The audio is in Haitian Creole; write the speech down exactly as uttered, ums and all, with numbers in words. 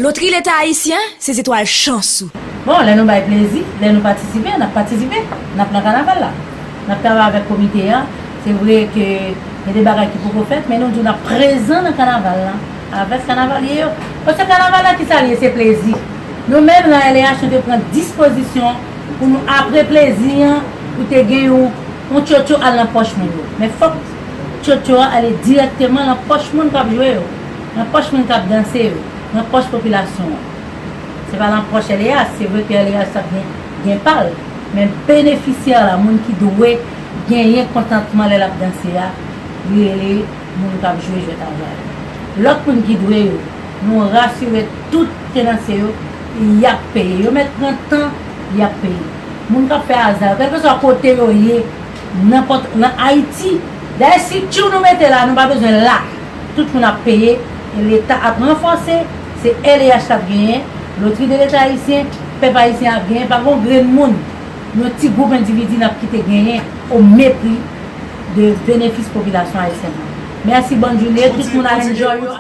Lotri Leta Ayisyen, se zetwal chans ou. Bon, lè nou bay plezi, lè nou patisipe, n ap patisipe, n ap nan kanaval la. N ap travay avèk komite an. Se vre ke gen de bagay ki poko fèt, men nou di w n ap prezan nan kanaval la avèk kanavalye yo. Paske kanaval la, ki sa l ye? Se plezi. Nou menm nan L E H, nou te pran dispozisyon pou nou, apre plezi an, pou te gen yon, yon tchotcho al nan pòch moun yo. Men fòk tchotcho a ale dirèkteman nan pòch moun k ap jwe yo, nan pòch moun k ap danse yo, nan pòch popilasyon an. Se pa nan pòch L E H, se vre ke L E H t ap gen, gen pa l, men benefisyè la, moun ki dwe genyen kontantman lè l ap danse a, li rele moun k ap jwe jwèt avè l. Lòt moun ki dwe yo, nou rasire tout tenansye yo, y ap peye. Yo mèt pran tan, y ap peye. Moun k ap fè aza yo, kèlkeswa kote yo ye, nanpòt, nan Ayiti. Dayè, si tchou nou mete la, nou pa bezwen la. Tout moun ap peye, e Leta ap ranfòse, se L E H k ap genyen, Lotri de Leta Ayisyen, pèp ayisyen ap genyen, pa gon grenn moun, yon ti gwoup endividi n ap kite genyen o mepri de benefis popilasyon ayisyèn nan. Mèsi, bòn jounen, tout moun al enjoy yo.